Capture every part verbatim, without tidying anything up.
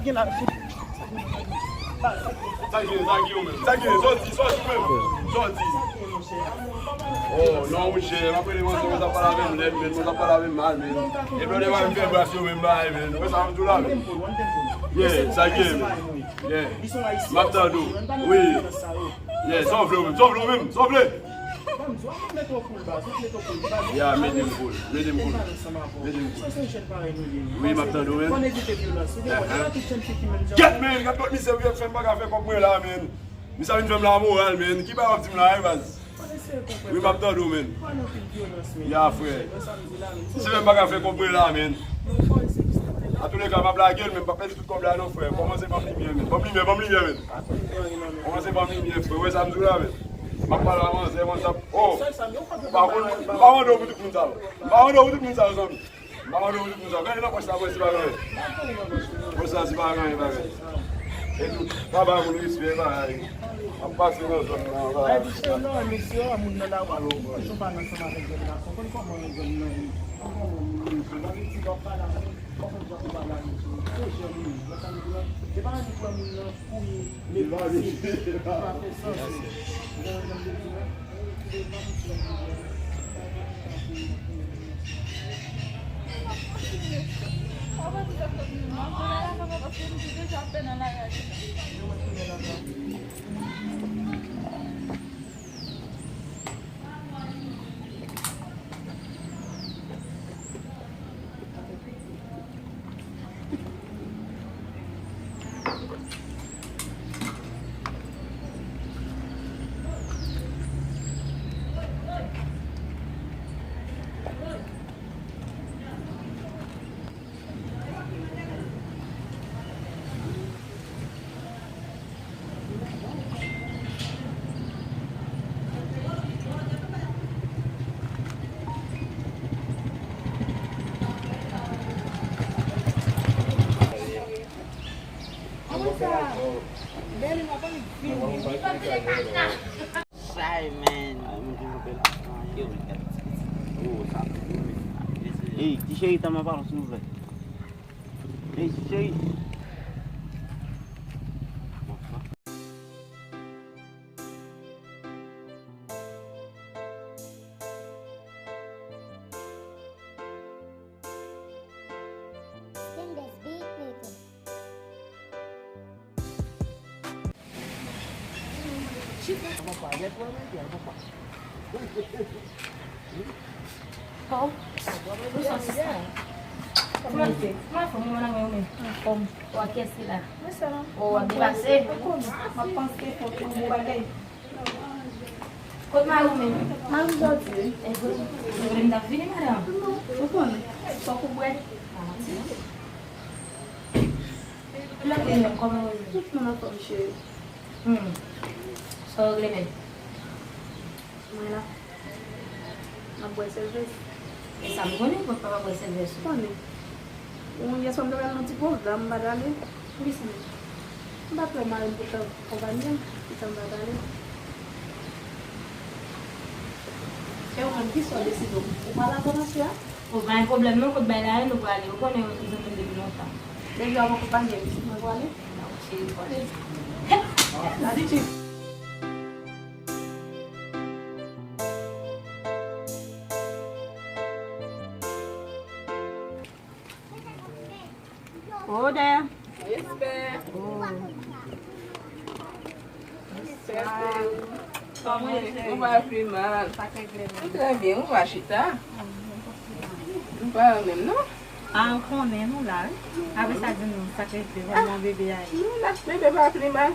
Sa gen, sa gen yo menm. Sa gen, sòti, sòti menm. Sòti. Oh, non, monchè, m ap rele manzè, manzè ap pale avè m lèd, men manzè ap pale avè m mal, men. E lè w pa vin fè bras yo menm bagay, men. Ou wè sa m di w la, men. Yeah, sa gen, men. Yeah. M ap tande w. Wi. Yeah, sa w vle w menm, sa w vle w menm, sa w vle. Ya, mete m cool, mete m cool. Mete m cool. Wi, m ap tande w, men. Gèt, men, gad lòt misye, misye fè m pa ka fè kòb mwen la, men. Misye vin fè m la moral, men. Ki bagay w ap di m la, wi, baz? Wi, m ap tande w, men. Ya, frè. Si menm pa ka fè kòb mwen la, men. Antouleka, m ap lage l, men m pa pèdi tout kòb la, non, frè. Kòmanse ban m limyè, men. Ban m limyè, ban m limyè, men. Kòmanse ban m limyè, frè. Wè sa m di w la, men. M ap pale a manzè, manzè ap, oh! M pa konn, m pa mande w pou tout moun sa yo. M pa mande w pou tout moun sa yo, zanmi. M pa mande w pou tout moun sa yo. Gade nan pòch la, wè si pa gen anyen. Pòch la, si pa gen anyen, bagay. E tou, pa bay moun respè, bagay. M ap pase nan zòn nan, bagay. Ay, mesye, mesye, moun nan la, w ap toujou pale ansanm avèk zòn la. Konprann kòman zòn nan ye. Konprann moun nan ye. W ap pale avèk, konprann jan pou pale avèk yo. Se jan li ye. Wè sa m di la? Se pa annik wè moun nan. Shy, man. Yo, men, gade ti piti. Oh, sa bèl, wi, men. Ey, ti cheri, tanman pa yon nouvèl. Ey, ti cheri. Oh. Ou sòti sa? Flòte. Kòman fè moun nan men ou men? Anfòm. Ou ak kiyès ki la? Mwen sèl. Oh, w ap depase? Ou konnen. M ap panse fò tou bon bagay. Kot mari w menm? Mari m sòti, wi. E vre? Ou vle m t ap vini, madanm? Ou konnen. Fòk ou bwè. Ah, ti. Lòt li menm, kòman w ye? Tout moun anfòm, cheri. Hmm. Sa w regle menm? Mwen la. M ap bwè sèvès. E sa m konnen, mwen pa bwè sèvès ou. Konnen. Bon, yè swa m te pral nan ti pwogram, m pa t ale. Poukisa menm? M pa t wè mari m pou t konpanye m, kisa m pa t ale. E ou menm, kisa w deside? Ou pral avè masye a? Bon, pa gen pwoblèm non, kot bay la ye, nou prale. Ou konnen nou zanmi depi lontan. Depi w ap akonpanye m, mwen prale. Cheri, prale. Gade ti. Odè. Respè. Oh. Respè. Kòman w ye, cheri? Ou pa pi mal. Sa k regle menm? Trè byen, ou pa chita. Ou pa menm, non? Ah, ou konnen nou la, wi. Apre sa, di nou, sa k regle, kòman bebe a ye? Nou la, bebe pa pi mal.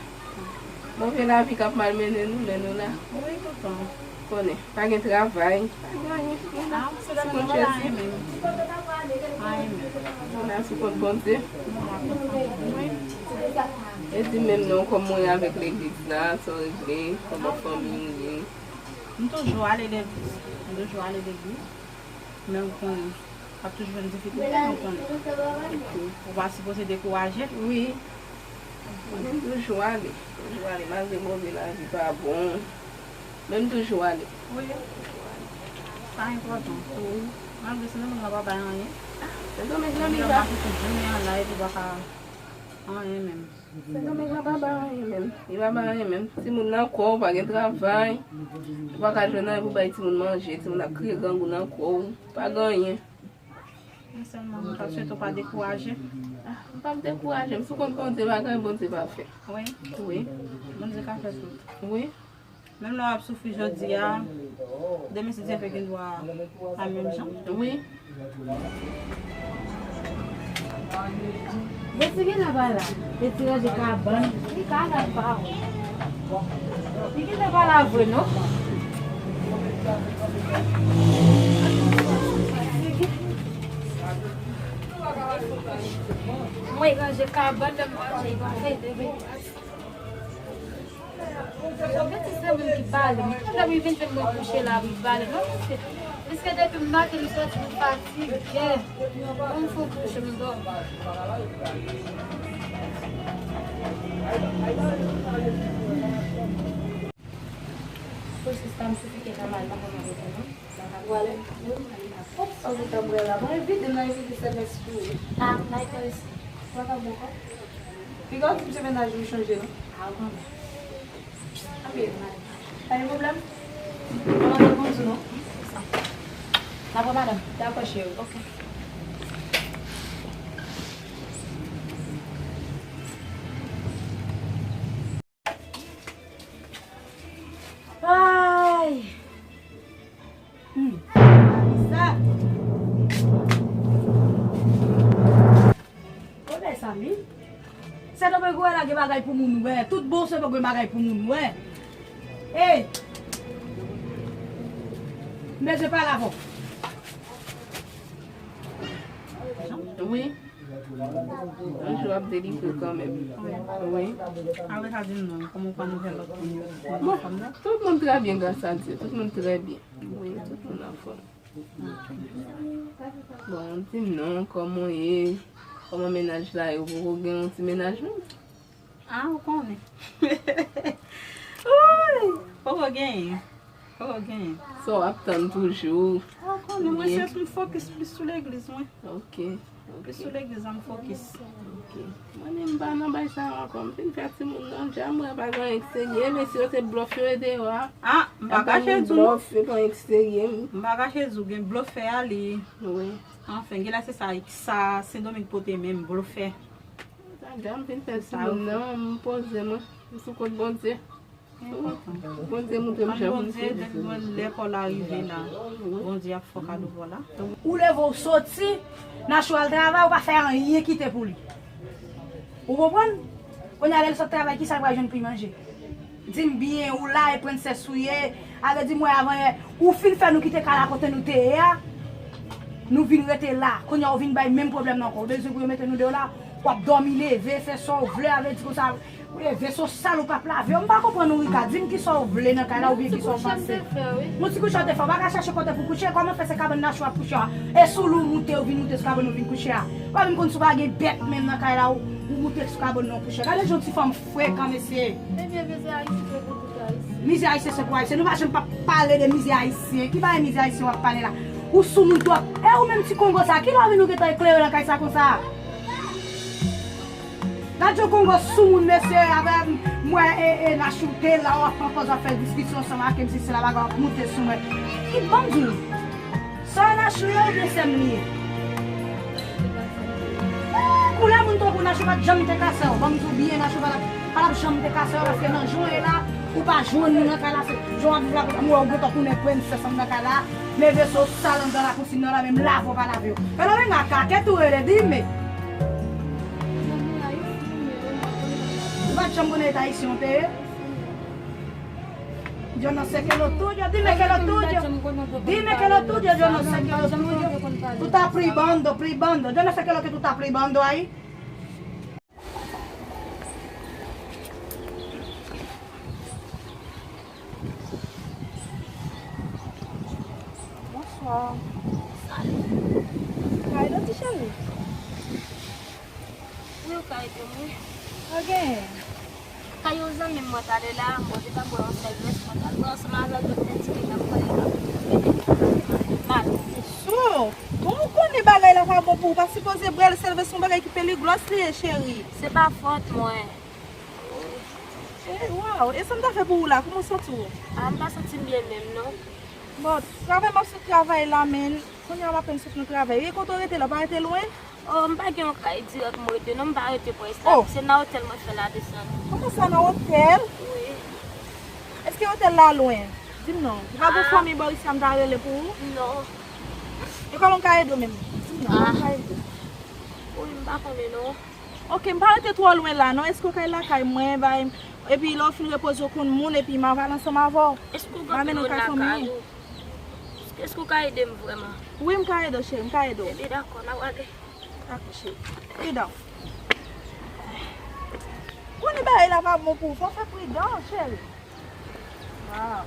Bon, se lavi k ap malmennen nou, men nou la. Wi, tonton. Konnen, pa gen travay, pa gen anyen, nou la. Ah, se sou kont Jezi. Anyen menm. Anyen menm. Nou la sou kont Bondye. Nou la, tonton. Wi. E di menm non, kòman w ye avèk legliz la, sa w regle, kòman fanmi w ye? M toujou ale legliz. M toujou ale legliz. Men ou konnen, w ap toujou jwenn difikilte, ou konnen. Ou pa sipoze dekouraje. Wi. Mwen toujou ale. Toujou ale. Malgre move lavi pa bon. Men m toujou ale. Wi. Sa enpòtan. Wi. Malgre si nan moun nan pa bay anyen. Mwen tou met nan li la. Mache tout jounen an la epi w pa ka Anyen menm. Se granmoun sa pa bay anyen menm. Li pa bay anyen menm. Timoun nan kò w, pa gen travay. Ou pa ka jwenn anyen pou bay timoun manje. Timoun ap kriye grangou nan kò w. Pa gen anyen. Mwen sèlman, mwen t ap swete w pa dekouraje. Ah, m p ap dekouraje. M sou kont Bondye, pa gen anyen Bondye pa fè. Wi. Wi. Bondye ka fè tout. Wi. Menm lè w ap soufri jodi a, demen si Dye vle gen dwa a menm jan. Wi. Retire la ba la. Retire de kabann. Li ka la pa. Li gentan pa la vre non. Mwen ranje kabann nan manje, manje. Yon ti sèl moun ki pale m. Pandan m vin jwenn mwen kouche la, wi, pale. Non, mesye. Mesye, depi m maten, m soti, m fatige. Bon, m fon kouche, m dòmi. Pou sista, m soufri ke ka mal, pa konn anyen non. Ou ale? Wi, m ale. Hop, sa ou ta bwè la. Mwen vide, mwen vide sèmès pou ou. Ah, m al pran isi. Ou pa ka bwè ankò? Piga w di m se mennaj ou chanje non. Ah, ou konnen. Anpil, madanm. Pa gen pwoblèm? Mwen pa konn di w non. N ap wè madanm. Dakò, cheri. Ok. Ay! Hmm. Sa. Konbyen sa, wi? Se nan bagay la gen bagay pou moun wè. Tout bon se nan bagay pou moun wè. Ey! M bezwen pale avè w. Wi. Yon jou w ap delivre kanmenm. Wi. Apre sa, di m non, kòman w pa nouvèl lòt moun yo? Bon, tout moun trè byen, gras a Dye. Tout moun trè byen. Wi, tout moun anfòm. Bon, di m non, kòman w ye? Kòman mennaj la ye? Ou poko gen yon ti mennaj menm? Ah, ou konnen. Woy! Poko genyen. Poko genyen. Sa w ap tann toujou? Ah, ou konnen, mwen se m fokis plis sou legliz mwen. Ok. Plis sou legliz la m fokis. Ok. Mwen menm m pa nan bay sa ankò. M fin fè timoun nan dja, m wè pa gen anyen ki serye. Mesye yo se blòf yo ye deyò a. Ah, m pa kache di w non. Blòf, yo pa anyen ki serye. M pa kache di w gen blòfè a li. Wi. Anfen, gen lè se sa, sa Sendomeng pote menm, blòfè. Sa dja m fin fè timoun nan, m poze mwen. M sou kont Bondye. Bondye montre m jan pou m soti. Depi mwen lè pa w la rive la, Bondye ap fè w kado pa w la. Ou leve w soti, Nachou al travay, ou pa fè anyen kite pou li. Ou konprann? Kounye a lè l sot travay, kisa l pral jwenn pou l manje? Di m byen, ou la e prensès ou ye, ale di m wè avan yè, ou fin fè nou kite kay la kote nou te ye a, nou vin rete la. Kounye a ou vin bay menm pwoblèm nan ankò. Ou bezwen pou yo mete nou deyò la, w ap dòmi leve, fè sa w vle, a vle di konsa, Wi, veso sal ou p ap lave yo. M pa konprann ou, Rika. Di m kisa w vle nan kay la oubyen kisa w panse. Yon ti kouch an te fè, wi. Yon ti kouch an te fè. Ou pa ka chache kote pou kouche. Kòman fè se kabann Nachou w ap kouche a? E sou lou moute ou vin moute sou kabann ou vin kouche a? Ou pa menm konn si w pa gen bèt menm nan kay la, ou, ou moute sou kabann nan w kouche. Gade jan yon ti fanm frekan, mesye. Ebyen, mizè Ayiti se pou tout Ayisyen. Mizè Ayisyen se pou Ayisyen. Nou pa janm p ap pale de mizè Ayisyen. Ki bagay mizè Ayisyen w ap pale la? Ou soumoun twòp. E ou menm ti Kongo sa, kilè w vin ou gentan eklere nan kay sa konsa? Radyo Kongo sou moun, mesye, avè m, m wè, e, e, Nachou te la, w ap pran pòz, w ap fè diskisyon ansanm ak M C C la, bagay w ap moute sou mwen. Ki ban m di w? Sè Nachou ye oubyen sè m li ye? Koulè moun tankou Nachou pa t janm te ka sè w. Ban m di w byen, Nachou pa t ap, pa t ap janm te ka sè w, paske nan jan w ye la, ou pa jwenn nou nan kay la, se jan w ap viv la, m wè w gentan tounen prensès nan kay la, men veso sal anndan la, konsi nan la, menm lave w pa lave w. Fè nan men m a kake tou rele, di m. Ou pa t janm konnen ayisyen w te ye? Yo no sé que lo tuyo, dime que lo tuyo. Dime que lo tuyo, yo no sé que lo tuyo. Tú estás privando, privando. Yo no sé qué es lo que tú estás privando ahí. Bonsoir. Salut. Kay la, ti cheri? Wi, ou ka ede m, wi. Sa genyen? Kay yon zanmi m mwen t ale la, mwen te ka bwè yon sèl vès, mwen t al bwè ansanm avèk lòt nèg ki te nan kay la. Mal. So, bon, ou konnen bagay la pa bon pou Ou pa sipoze bwè l, sèlve se yon bagay ki peligròs li ye, cheri. Se pa fòt mwen. E, waw, e sa m ta fè pou ou la? Kouman w santi w? Ah, m pa santi m byen menm, non. Bon, travay m ap sot travay la, men kounye a m apèn sot nan travay. E kote w rete la, pa rete lwen? Oh, m pa gen yon kay dirèk mwen rete, non, m pa rete près la. Oh. Se nan otèl mwen fè la desann. Kòman sa, nan otèl? Wi. Èske otèl la lwen? Di m non. Ou pa gen fanmi bò isi a m ta rele pou ou? Non. E kòman m ka ede w menm? Di m non, kòman m ka ede w? Wi, m pa konnen non. Ok, m pa rete twò lwen la non. Èske w kay lakay mwen, bay, epi lè w fin repoze w konn moun, epi m a pale ansanm avè w? Èske w gen anpil moun lakay ou? Èske w ka ede m vrèman? Wi, m ka ede w, cheri, m ka ede w. Ebyen, dakò, n a prale. Dakò, cheri. Pridan. Konnen bagay la pa bon pou ou, fò w fè pridan, cheri. Waw.